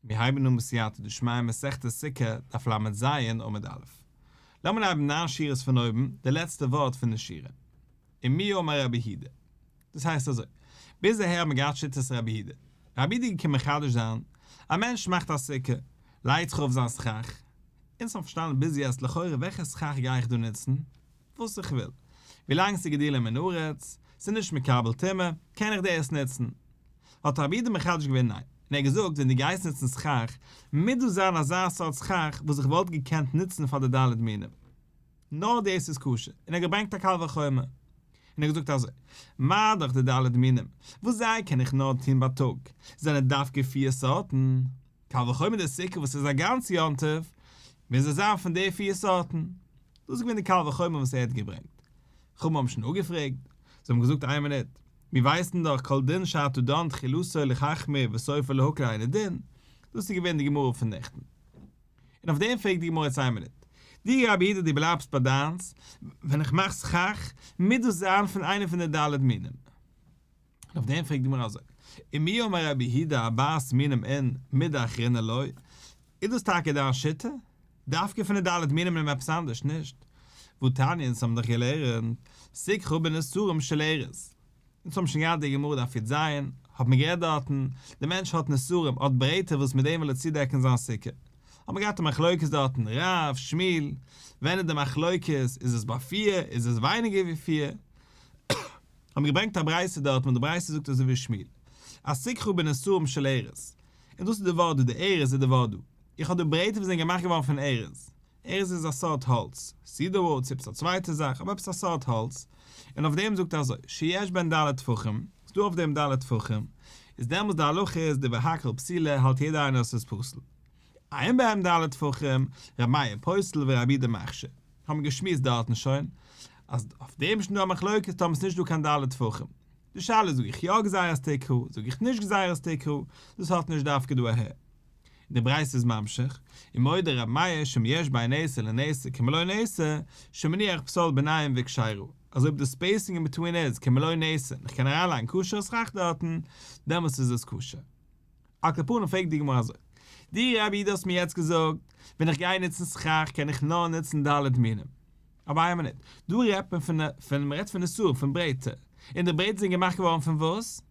מיר הייבן אן בסייעתא דשמיא מסכת סוכה, דף לז עמוד א'. לאמיר הייבן ניין שורות פון אויבן, די לעצטע ווארט פון די שורה. ומי אמר רבי יהודה. דאס הייסט אזוי, ביז אהער האט מען געהאט שיטת רבי יהודה. רבי יהודה איז געקומען מחדש זיין, א מענטש מאכט א סוכה, לייגט זיך אויף זיין סכך, אונז האבן פארשטאנען ביז יעצט לכאורה וועלכע סכך גיי איך דא נוצן? וואס איך וויל. ווילאנג ס'איז גידולו מן הארץ, ס'איז נישט מקבל טומאה, קען איך דאס נוצן. האט רבי יהודה מחדש געווען ניין, און ער האט געזאגט ווען דו גייסט נוצן סכך, מוז דאס זיין אזא סארט סכך וואס איך וואלט געקענט נוצן פאר די ד' מינים. נאר דאס איז כשר, און ער האט געברענגט א קל וחומר. און ער האט געזאגט אזוי, מה דאך די ד' מינים, וואס זיי קען איך נאר טון בייטאג, זענען דווקא פיר סארטן, קל וחומר די סוכה וואס איז א גאנץ יום טוב, מוז עס זיין פון די פיר סארטן. דאס איז געווען די קל וחומר וואס ער האט געברענגט. חכמים האבן שוין אפגעפרעגט, זיי האבן געזאגט איין מינוט, מיר ווייסן דאך כל דין שאתה דן תחילתו להחמיר וסופו להקל אינו דין, דאס איז געווען די גמרא פון נעכטן. און אויף דעם פרעגט די גמרא יעצט איין מינוט, דו רבי יהודה דו בלייבסט ביי דיינס, ווען איך מאך סכך מוז דאס זיין פון איינע פון די ד' מינים. און אויף דעם פרעגט די גמרא אזוי, ומי אמר רבי יהודה ארבעת מינים אין מידי אחרינא לא, איז דאס טאקע דיין שיטה? דווקא פון די ד' מינים און עפעס אנדערש נישט? והתניא אונז האבן דאך געלערנט, סככה בנסרים של ארז. אונז האבן שוין געהאט די גמרא דף יז, האט מען גערעדט דארטן, די מענטש האט נסרים, האט ברעטער וואס מיט דעם וויל ער צודעקן זיין סוכה. האט מען געהאט א מחלוקת דארטן, רב, שמואל, ווען איז די מחלוקת, איז עס ביי פיר, איז עס ווייניגער ווי פיר? האבן געברענגט א ברייתא דארט וואס די ברייתא זאגט אזוי ווי שמואל אז סככה בנסרים של ארז, און דאס איז די ווארט דא, די ארז איז די ווארט דא, איך האב דא ברעטער וואס זענען געמאכט געווארן פון ארז, ארז איז א סארט האלץ, cedar wood צו עפעס א צווייטע זאך, אבער עפעס א סארט האלץ, און אויף דעם זאגט ער אזוי, שיש בהן ד' טפחים, ס'איז דא אויף דעם ד' טפחים, איז דעמאלס די הלכה איז דברי הכל פסולה האלט יעדער איינער אז ס'איז פסול. אין בהם ד' טפחים, ר' מאיר פוסל ורבי יהודה מכשיר. האבן געשמועסט דארטן שוין, אז אויף דעם איז שוין דא א מחלוקת טאמער ס'נישט דא קיין ד' טפחים. די שאלה איז זאג איך יא גזירת תקרה, זאג איך נישט גזירת תקרה, דאס האט נישט דווקא דא אהער. און די ברייתא איז ממשיך, ומודה ר' מאיר שאם יש בין נסר לנסר כמלוא נסר, שמניח פסל ביניהם וכשרה, אז אויב די spacing אין between איז כמלוא נסר און איך קען אריינלייגן כשר'ע סכך דארטן, דעמאלטס איז עס כשר. על כל פנים פרעגט די גמרא אזוי, דו רבי יהודה האסט מיר יעצט געזאגט, ווען איך גיי נוצן סכך קען איך נאר נוצן ד' מינים. אבער איין מינוט, דא רעדט מען פון פון מען רעדט פון נסרים, פון ברעטער, און די ברעטער זענען געמאכט געווארן פון וואס?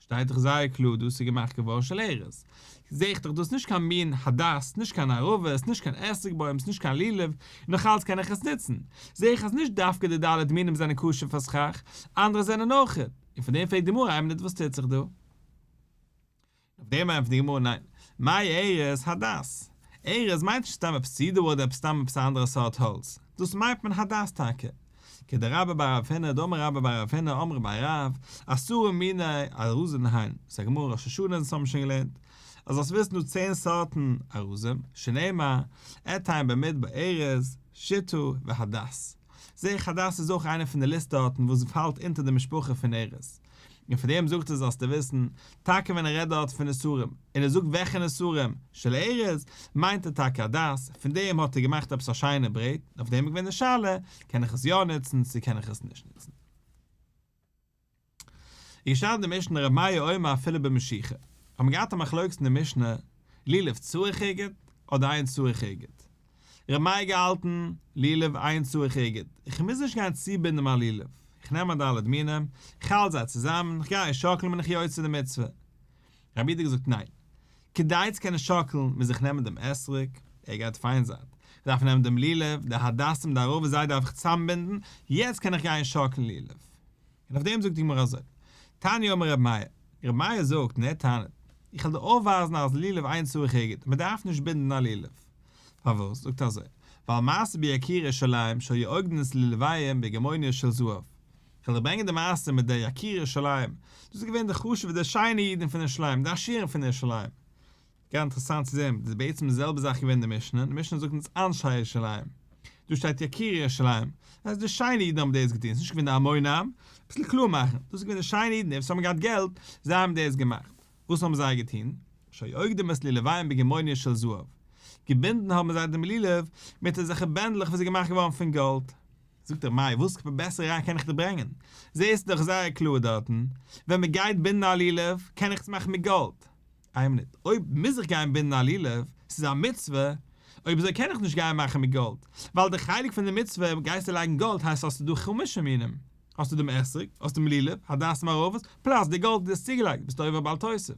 שטייט דאך זייער קלאר דאס איז געמאכט געווארן של ארז. זע איך דאך דאס נישט קיין מין הדס, נישט קיין ערבות, נישט קיין אתרוג בוים, נישט קיין לולב, און נאך אלץ קען איך עס נוצן. זע איך אז נישט דווקא די ד' מינים זענען כשר פאר סכך, אנדערע זענען אויך. און פון דעם פרעגט די גמרא איין מינוט וואס טוט זיך דא? אויף דעם ענטפערט די גמרא ניין, מאי ארז הדס, ארז מיינט נישט סתם עפעס cedar אדער עפעס סתם עפעס א אנדערע סארט האלץ, דאס מיינט מען הדס טאקע. כדרבה בר רב הונא דאמר רבה בר רב הונא אמרי בי רב, עשרה מיני ארזין הן, ס'איז א גמרא ראש השנה אונז האבן שוין געלערנט אז זאלסט וויסן דא צען סארטן ארזים, שנאמר, אתן במדבר ארז, שיטה והדס. זעה איך הדס איז אויך איינע פון די ליסט ארטן וואס פאלט אונטער די משפחה פון ארז. און פון דעם זאגט ער זאלסטו וויסן, טאקע ווען ער רעדט דארט פון נסרים, און ער זאגט וועלכע נסרים, של ארז, מיינט ער טאקע הדס, פון דעם האט ער געמאכט עפעס א שיינע ברעט, און אויף דעם איז געווען די שאלה, קען איך עס יא נוצן, צו קען איך עס נישט נוצן. איז געשטאנען אין די משנה ר' מאיר אומר אפילו במשיחה, האט מען געהאט א מחלוקת אין די משנה, לולב צריך אגד אדער אין צריך אגד. ר' מאיר געהאלטן, לולב אין צריך אגד, איך מוז נישט גיין צובינדן מיין לולב, איך נעם א ד' מינים, איך האלט זיי צוזאמען, איך גיי שאקלן בין איך יוצא די מצוה. רבי יהודה געזאגט ניין, כדי צו קענען שאקלן מוז איך נעמען דעם אתרוג, ער גייט אויף איין זייט, איך דארף נעמען דעם לולב, די הדסים, די ערבות זיי דארף איך צוזאמבינדן, יעצט קען איך גיין שאקלן לולב. און אויף דעם זאגט די גמרא אזוי, תניא אמר רבי מאיר, רבי מאיר זאגט און ער טענה'ט, איך וועל דיר אויפווייזן אז לולב אין צריך אגד, מען דארף נישט בינדן א לולב. פארוואס? זאגט ער אזוי, ווייל מעשה ביקירי ירושלים שהיו אוגדין את לולביהם בגמוניות של זהב. איך וועל דיר ברענגען די מעשה מיט די יקירי ירושלים, דאס איז געווען די חשוב'ע די שיינע אידן פון ירושלים, די עשירים פון ירושלים. גאר אינטערעסאנט צו זען, דאס איז בעצם די זעלבע זאך געווען אין די משנה, די משנה זאגט אונז אנשי ירושלים, דא שטייט יקירי ירושלים, דאס הייסט די שיינע אידן האבן דאס געטון, עס איז נישט געווען די המון עם, אביסל קלאר מאכן, דאס איז געווען די שיינע אידן, די וואס האבן געהאט געלט, זיי האבן דאס געמאכט. וואס האבן זיי געטון? שהיו אוגדין את לולביהם בגמוניות של זהב, געבינדן האבן זיי דעם לולב מיט אזעלכע בענדלעך וואס איז געמאכט געווארן פון גאלד. זאגט ר' מאיר, וואס בעסערע ראיה קען איך דיר ברענגען? זעסט דאך זייער קלאר דארטן, ווען מען גייט בינדן א לולב, קען איך עס מאכן מיט גאלד. איין מינוט, אויב מוז איך גיין בינדן א לולב, ס'איז א מצוה, אויב אזוי קען איך נישט גיין מאכן מיט גאלד, ווייל די חלק פון די מצוה גייסטו לייגן גאלד הייסט האסטו דא חמשה מינים, האסטו דעם אתרוג, האסט דעם לולב, הדסים ערבות, פלאס די גאלד וואס דו האסט צוגעלייגט, ביסטו עובר בל תוסיף.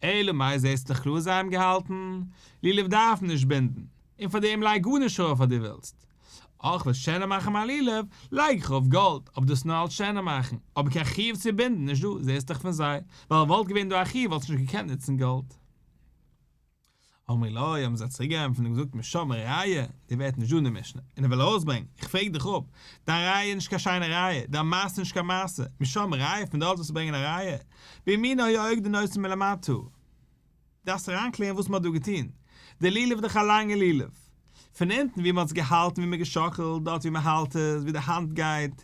אלא מאי זעסט דאך קלאר זיי האבן געהאלטן, לולב דארף מען נישט בינדן, און פאר דעם לייג גארנישט ארויף אז דו ווילסט. אויך ווילסט שענער מאכן מיין לולב, לייג איך ארויף גאלד, אבער דאס נאר אלס שענער מאכן, אבער קיין חיוב צו בינדן נישט דא, זעסט דאך פון זיי, ווייל וואלט געווען דא א חיוב וואלסטו נישט געקענט נוצן גאלד. אמרו לו, האבן זיי צוריק געענטפערט און געזאגט משם ראיה, די ווערט נישט דא אין די משנה, און איך וועל ארויסברענגען, איך פרעג דיך אפ, דיין ראיה איז נישט קיין שיינע ראיה, דיין מעשה איז נישט קיין מעשה, משם ראיה, פון דארט זאלסטו ברענגען א ראיה, בימינו היו אוגדין אותו מלמטה. דארפסט אריינקלערן וואס מען האט דא געטון, די לולב איז דאך א לאנגע לולב, פון אונטן ווי מען האט עס געהאלטן ווי מען האט געשאקלט, דארט ווי מען האלט עס, ווי די האנט גייט,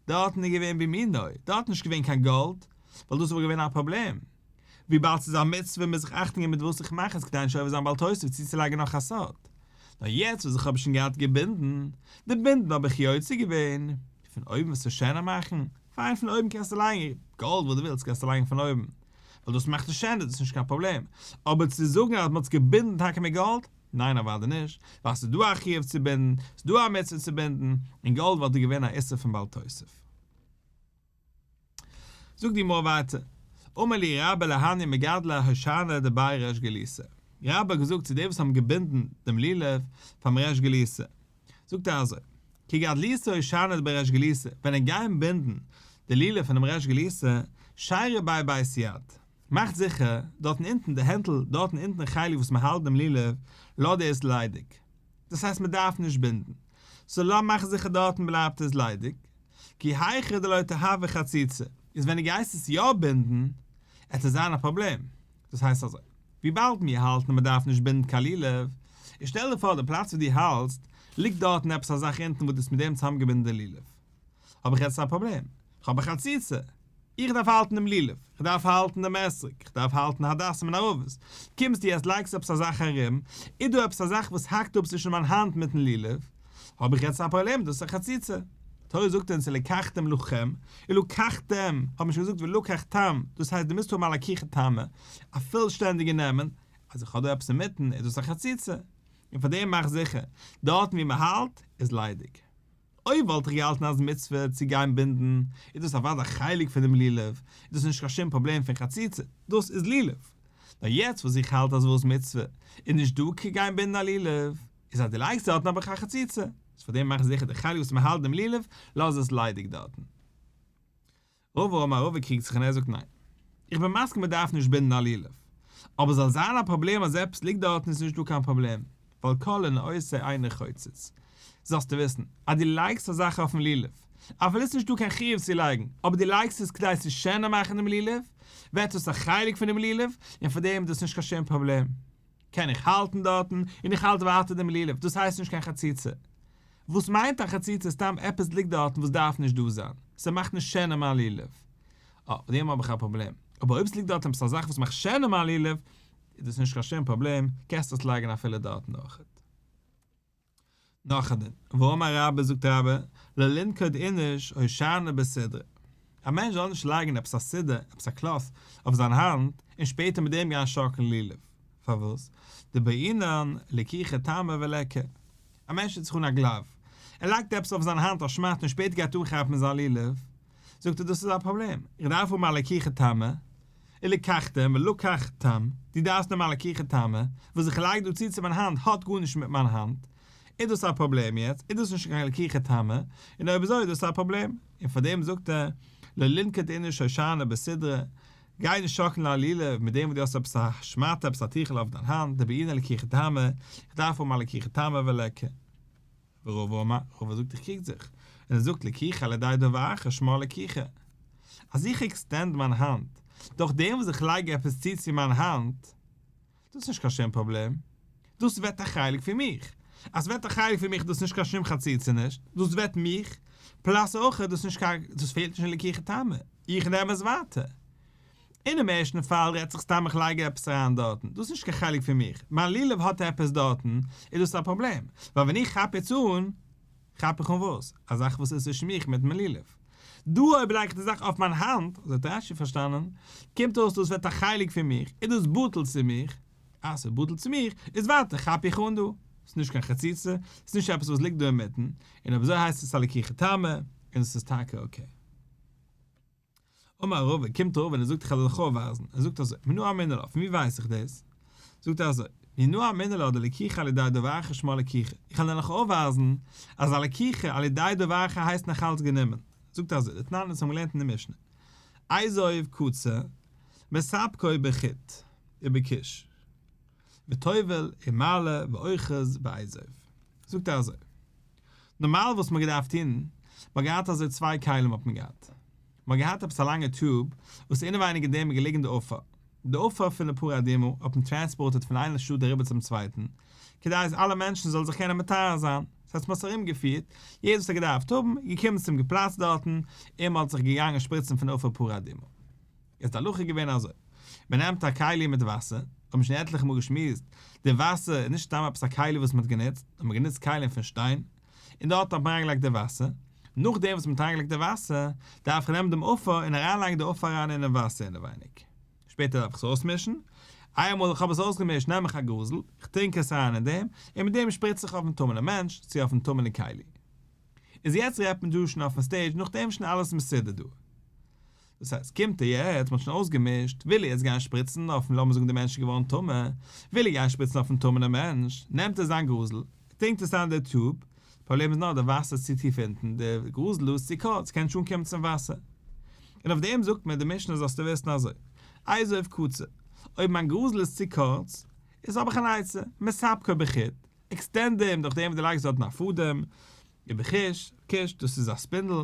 דארטן איז געווען בימינו, דארט איז נישט געווען קיין גאלד, ווייל דאס וואלט געווען א פראבלעם. וויבאלד ס'איז א מצוה מוז איך אכטונג געבן מיט וואס איך מאך עס כדי נישט עובר זיין בל תוסיף צוצולייגן נאך א סארט. נאר יעצט וואס איך האב שוין געהאט געבינדן, די בינדן האב איך יוצא געווען, פון אויבן וועסטו שענער מאכן, פיין פון אויבן קענסטו לייגן גאלד וואס דו ווילסט קענסטו לייגן פון אויבן, ווייל דאס מאכט עס שענער דאס איז נישט קיין פראבלעם, אבער צו זאגן אז מ'האט עס געבינדן טאקע מיט גאלד, ניין אוודאי נישט, ווייל ס'איז דא א חיוב צו בינדן, ס'איז דא א מצוה צו בינדן, און גאלד וואלט דא געווען א איסור פון בל תוסיף. זאגט די גמרא ווייטער, אמר להו רבה להנהו מגדלי הושענא דבי ריש גלותא, רבה האט געזאגט צו די וואס האבן געבינדן דעם לולב פארן ריש גלותא, זאגט ער אזוי, כי גדליתו הושענא דבי ריש גלותא, ווען ענק גייען בינדן די לולב פונעם ריש גלותא, שיירו ביה בית יד, מאכט זיכער, דארטן אונטן די הענטל, דארטן אונטן חלק וואס מען האלט דעם לולב, לאז דאס ליידיג. דאס הייסט מען דארף נישט בינדן. סאו לאז מאך זיכער דארטן בלייבט עס ליידיג. כי היכי דלא תהוי חציצה, איז ווען דו גייסט עס יא בינדן, עט עס זיין א פראבלעם. דאס הייסט אזוי, וויבאלד מיר האלטן אז מען דארף נישט בינדן קיין לולב, איז שטעל דיר פאר די פלאץ וואו דו האלטסט, ליגט דארטן עפעס א זאך אונטן וואס דו האסט מיט דעם צוזאמגעבינדן די לולב. האב איך יעצט א פראבלעם, כ'האב א חציצה, איך דארף האלטן דעם לולב, כ'דארף האלטן דעם אתרוג, כ'דארף האלטן הדסים און ערבות, קומסטו יעצט לייגסט עפעס א זאך ארום, איז דא עפעס א זאך וואס האקט אפ צווישן מיין האנט מיטן לולב, האב איך יעצט א פראבלעם, דאס איז א חציצה. תורה זאגט אונז ולקחתם לכם, ולקחתם, האט מען שוין געזאגט ולקח תם, דאס הייסט דו מוזט האבן א לקיחה תמה, א פולשטענדיגע נעמען, אז איך האב דא עפעס אינמיטן איז דאס א חציצה, און פאר דעם מאך זיכער, דארטן ווי מען האלט איז ליידיג. אויב וואלט איך געהאלטן אז מצוה צו גיין בינדן איז דאס אוודאי א חלק פונעם לולב, איז דאס נישט קיין שום פראבלעם פון חציצה, דאס איז לולב. נאר יעצט וואס איך האלט אז וואס מצוה איז נישט דא צו גיין בינדן א לולב, איז אז דו לייגסט דארטן האב איך א חציצה, איז פאר דעם מאך זיכער די חלק וואס מען האלט דעם לולב, לאז עס ליידיג דארטן. רבא אמר רבא קריגט זיך און ער זאגט ניין. איך בין מסכים מען דארף נישט בינדן א לולב. אבער זאל זיין א פראבלעם אז עפעס ליגט דארטן איז נישט דא קיין פראבלעם, ווייל כל לנאותו אינו חוצץ. זאלסטו וויסן, אז דו לייגסט א זאך אויפן לולב, אפילו ס'איז נישט דא קיין חיוב צו לייגן, אבער דו לייגסט עס כדי צו שענער מאכן דעם לולב, ווערט עס א חלק פונעם לולב, און פאר דעם איז דאס נישט קיין שום פראבלעם. קען איך האלטן דארטן, און איך האלט ווייטער דעם לולב, דאס הייסט נישט קיין חציצה. וואס מיינט א חציצה סתם עפעס ליגט דארטן וואס דארף נישט דא זיין, ס'מאכט נישט שענער מיין לולב. אה, מיט דעם האב איך א פראבלעם. אבער אויב ס'ליגט דארט עפעס א זאך וואס מאכט שענער מיין לולב, איז דאס נישט קיין שום פראבלעם, קענסט עס לייגן אפילו דארטן אויכעט. נאך א דין, ואמר רבה זאגט רבה, לא לינקוט איניש הושענא בסודרא. א מענטש זאל נישט לייגן עפעס א סודר, עפעס א cloth, אויף זיין האנט, און שפעטער מיט דעם גיין שאקלן לולב. פארוואס? דבעינן לקיחה תמה וליכא. א מענטש טוט זיך אן א glove, ער לייגט עפעס אויף זיין האנט א שמאטע און שפעטער גייט אנכאפן זיין לולב, זאגט ער דאס איז א פראבלעם, איך דארף האבן א לקיחה תמה, ולקחתם ולקח תם, דו דארפסט נעמען א לקיחה תמה, וואס איך לייג דא צו צו מיין האנט האט גארנישט מיט מיין האנט, איז דאס א פראבלעם יעצט, איז דאס נישט קיין לקיחה תמה, און אויב אזוי איז דאס א פראבלעם, און פאר דעם זאגט ער, לא לינקוט איניש הושענא בסודרא, גיי נישט שאקלן א לולב מיט דעם וואס דו האסט עפעס א שמאטע עפעס א טיכל אויף דיין האנט, דבעינן לקיחה תמה, איך דארף האבן א לקיחה תמה וליכא. ורבא אמר, רבא זאגט איך קריג זיך, און ער זאגט לקיחה על ידי דבר אחר שמה לקיחה. אז איך extend מיין האנט, דורך דעם וואס איך לייג עפעס צו צו מיין האנט, דאס איז נישט קיין שום פראבלעם, דאס ווערט א חלק פון מיך, אז ס'ווערט א חלק פון מיך דאס איז נישט קיין שום חציצה נישט, דאס ווערט מיך, plus אויך דאס נישט קיין, דאס פעלט נישט אין לקיחה תמה, איך נעם עס ווייטער. אינעם ערשטן פאל רעדט זיך סתם איך לייג עפעס אריין דארטן, דאס איז נישט קיין חלק פון מיך, מיין לולב האט עפעס דארטן, איז דאס א פראבלעם, ווייל ווען איך כאפ יעצט אן, כאפ איך אן וואס? א זאך וואס איז צווישן מיך מיט מיין לולב. דא אויב לייג איך די זאך אויף מיין האנט, אזוי האט רש"י פארשטאנען, קומט אויס דאס ווערט א חלק פון מיך, איז דאס בטל צו מיך, אז ס'איז בטל צו מיך, איז ווייטער כאפ איך אן דא, ס'איז נישט קיין חציצה, ס'איז נישט עפעס וואס ליגט דא אינמיטן, און אויב אזוי הייסט עס א לקיחה תמה, און עס איז טאקע okay. אמר רבא, קומט רבא און ער זאגט איך וועל דיך אויפווייזן, ער זאגט אזוי, מנא אמינא לה, פון ווי ווייס איך דאס? זאגט ער אזוי, מנא אמינא לה דלקיחה על ידי דבר אחר שמה לקיחה, איך וועל דיך אויפווייזן אז א לקיחה על ידי דבר אחר הייסט נאכאלץ גענומען, זאגט ער אזוי, דתנן אונז האבן געלערנט אין די משנה, אזוב קצר, מספקו בחוט ובכוש, וטובל ומעלה ואוחז באזוב. זאגט ער אזוי, נארמאל וואס מ'האט געדארפט טון, מ'האט געהאט אזוי צוויי כלים האט מען געהאט, מ'האט געהאט עפעס א לאנגע tube וואס אינעווייניג אין דעם איז געליגן די עפר, די עפר פון די פרה אדומה האט מען transported פון איין שטאט אריבער צום צווייטן, כדי אז אלע מענטשן זאלן זיך קענען מטהר זיין, דאס הייסט מ'האט עס ארום געפירט, יעדער וואס האט געדארפט האבן, איז געקומען צום פלאץ דארטן, און מ'האט זיך געגאנגען שפריצן פון עפר פרה אדומה. איז די הלכה געווען אזוי, מען נעמט א כלי מיט וואסער, האט מען שוין עטליכע מאל געשמועסט, די וואסער איז נישט סתם עפעס א כלי וואס מען האט גענוצט, נאר מען האט גענוצט כלים פון שטיין, און דארט האט מען אריינגעלייגט די וואסער, נאכדעם וואס מען האט אריינגעלייגט די וואסער, דארף איך נעמען דעם עפר און אריינלייגן די עפר אריין אינעם וואסער אינעווייניג, שפעטער דארף איך עס אויסמישן, איינמאל איך האב עס אויסגעמישט נעם איך א גראזל, איך טונק עס אריין אין דעם, און מיט דעם שפריץ איך אויפן טמא'נעם מענטש, צו אויפן טמא'נע כלי. איז יעצט רעדט מען דא שוין אויפן stage נאכדעם שוין אלעס מסודר דא. דאס הייסט קומט ער יעצט, מ'האט שוין אויסגעמישט, וויל ער יעצט גיין שפריצן אויפן לאמיר זאגן די מענטש איז געווארן טמא, וויל ער גיין שפריצן אויפן טמא'נעם מענטש, נעמט ער זיין גראזל, טונקט עס איין די tube, פראבלעם איז נאר די וואסער איז צו טיף אונטן, די גראזל דא איז צו קורץ, קען נישט אנקומען צום וואסער. און אויף דעם זאגט מיר די משנה זאלסטו וויסן אזוי, אזוב קצר, אויב מיין גראזל איז צו קורץ, איז האב איך אן עצה, מספקו בחוט, extend אים דורך דעם וואס דו לייגסט דארטן א פאדעם, ובכוש, כוש, דאס איז א ספינדל,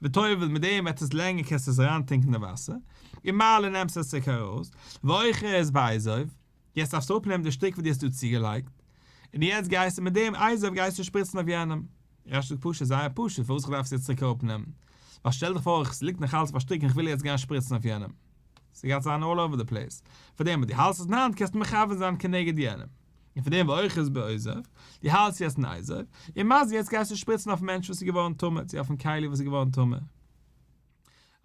וטובל, מיט דעם וועט עס לענגער קענסטו עס אריינטונקען אין וואסער, ומעלה נעמסטו עס צוריק ארויס, ואוחז באזוב, יעצט דארפסטו אפנעמען די שטריק וואס דו האסט דא צוגעלייגט, און יעצט גייסטו מיט דעם אזוב גייסטו שפריצן אויף יענעם. רש"י זאגט פשוט זייער פשוט פארוואס איך דארף עס יעצט צוריק אראפנעמען, ווייל שטעל דיך פאר עס ליגט נאך אלץ אויף א שטריק און איך וויל יעצט גיין שפריצן אויף יענעם, ס'גייט זיין all over the place, פארדעם אז דו האלסט עס אין האנט קענסטו מכוון זיין כנגד יענעם. און פון דעם ואוחז באזוב, דו האלטסט יעצט אין אזוב, און מזה יעצט גייסטו שפריצן אויפן מענטש וואס איז געווארן טמא, צו אויפן כלי וואס איז געווארן טמא.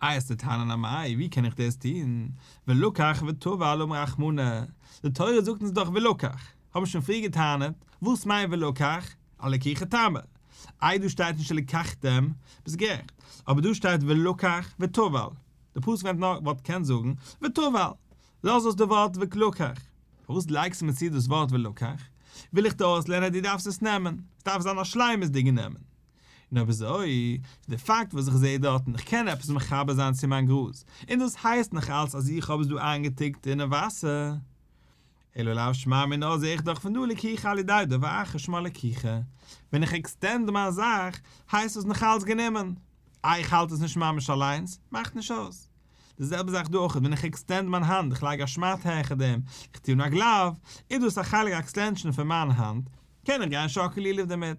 איי וועסטו טענה'ן אמאי, ווי קען איך דאס טון? ולקח וטבל אמר רחמנא, די תורה זאגט אונז דאך ולקח, האבן שוין פריער געטענה'ט, וואס מיינט ולקח? א לקיחה תמה. איי דא שטייט נישט ולקחתם, ביסט גערעכט, אבער דא שטייט ולקח וטבל, די פסוק ווענדט נאר וואלט געקענט זאגן וטבל, לאז אויס די ווארט ולקח. פארוואס לייגסטו מיר צו דאס ווארט ולקח? וויל איך דיר אויסלערנען אז דו דארפסט עס נעמען. עס דארף זיין א שלימות'דיגע נעמען. און אויב אזוי, איז די פאקט וואס איך זע דארטן, איך קען עפעס מחבר זיין צו מיין גראז, און דאס הייסט נאך אלץ אז איך האב עס דא איינגעטונקט אינעם וואסער. אלא לאו שמע מינה זע איך דאך פון דא לקיחה על ידי דבר אחר שמה לקיחה. ווען איך extend מיין זאך, הייסט עס נאך אלץ גענומען. איי איך האלט עס נישט ממש אליינס? מאכט נישט אויס. די זעלבע זאך דא אויך, ווען איך extend מיין האנט, איך לייג א שמאטע העכער דעם, איך טו אן א glove, איז דאס א חלק א extension פון מיין האנט, קען איך גיין שאקל לולב דערמיט.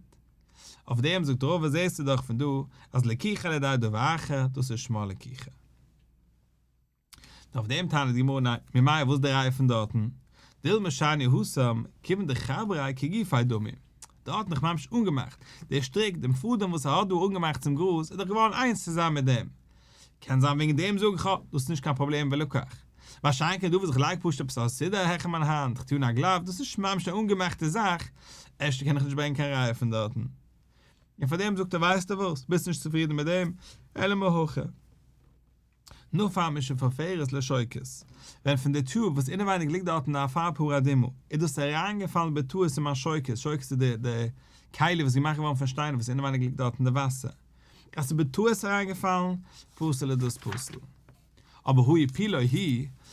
אויף דעם זאגט רבא זעסטו דאך פון דא אז לקיחה על ידי דבר אחר, דאס איז שמה לקיחה. אויף דעם טענה'ט די גמרא ניין, ממאי וואס די ראיה פון דארטן? דילמא שאני התם, כיוון דחבריה כגופיה דמי. דארט האט נאך ממש אנגעמאכט, דער שטריק, דעם פאדעם וואס ער האט דא אנגעמאכט צום גראז איז דאך געווארן איינס צוזאמען מיט דעם. קען זיין וועגן דעם זאג איך אה, דאס איז נישט קיין פראבלעם ולקח. מה שאין כן דא וואס איך לייג פשוט עפעס א סידור העכער מיין האנט, איך טו אן א glove, דאס איז נישט ממש א אנגעמאכטע זאך, אפשר קען איך נישט ברענגען קיין ראיה פון דארטן. און פאר דעם זאגט ער ווייסטו וואס, ביסט נישט צופרידן מיט דעם, אלא מהכא. נפל משפופרת לשוקת, ווען פון די tube וואס אינעווייניג ליגט דארטן עפר פרה אדומה, איז דאס אריינגעפאלן בטעות אין מיין שוקת, שוקת איז די די כלי וואס איז געמאכט געווארן פון שטיינער וואס אינעווייניג ליגט דארטן די וואסער, אז ס'איז בטעות אריינגעפאלן, פסול איז דאס פסול. אבער הא הפילו הוא,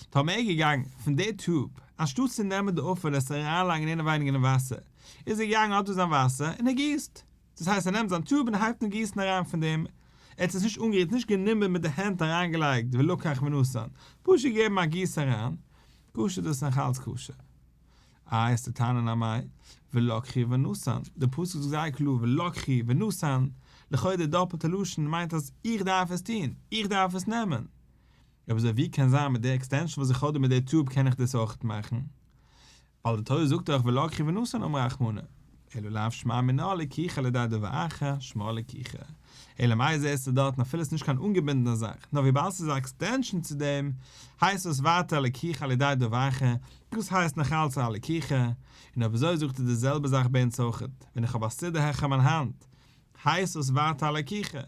טאמער ער איז געגאנגען פון די tube, אנשטאט צו נעמען די עפר און עס אריינלייגן אינעווייניג אינעם וואסער, איז ער געגאנגען האט דא זיין וואסער און ער גיסט. דאס הייסט ער נעמט זיין tube און הייבט אן גיסן אריין פון דעם, ער האט עס נישט אנגערירט, נישט גענומען מיט די הענט אריינגעלייגט ולקח ונתן, פשוט געגעבן א גיס אריין, כשר דאס איז נאך אלץ כשר. איי וועסטו טענה'ן אמאי ולקחו ונתן, די פסוק זאגט זייער קלאר ולקחו ונתן, לכאו' די דאפלטע לשון מיינט אז איך דארף עס טון, איך דארף עס נעמען. אויב אזוי ווי קען זיין מיט די extension וואס איך האב דא מיט די tube קען איך דאס אויכעט מאכן? ווייל די תורה זאגט דאך ולקחו ונתן אמר רחמנא. אלא לאו שמע מינה לקיחה על ידי דבר אחר, שמה לקיחה. אלא מאי זעסטו דארטן אפילו עס איז נישט קיין אנגעבינדענע זאך, נאר וויבאלד ס'איז א extension צו דעם, הייסט עס ווייטער לקיחה על ידי דבר אחר, דאס הייסט נאך אלץ א לקיחה, און אויב אזוי זאגט ער די זעלבע זאך ביי אונז אויכעט, ווען איך האב א סידור העכער מיין האנט, הייסט עס ווייטער א לקיחה,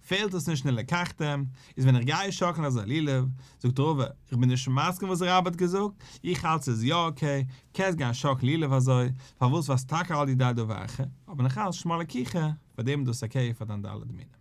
פעלט עס נישט אין ולקחתם, איז ווען איך גיי שאקלן אזא לולב, זאגט רבא, איך בין נישט מסכים וואס רבה האט געזאגט, איך האלט ס'איז יא okay, קענסט גיין שאקלן לולב אזוי, פארוואס ווייל ס'איז טאקע על ידי דבר אחר, אבער נאך אלץ שמה לקיחה, פאר דעם איז דאס okay פאר דיין ד' מינים.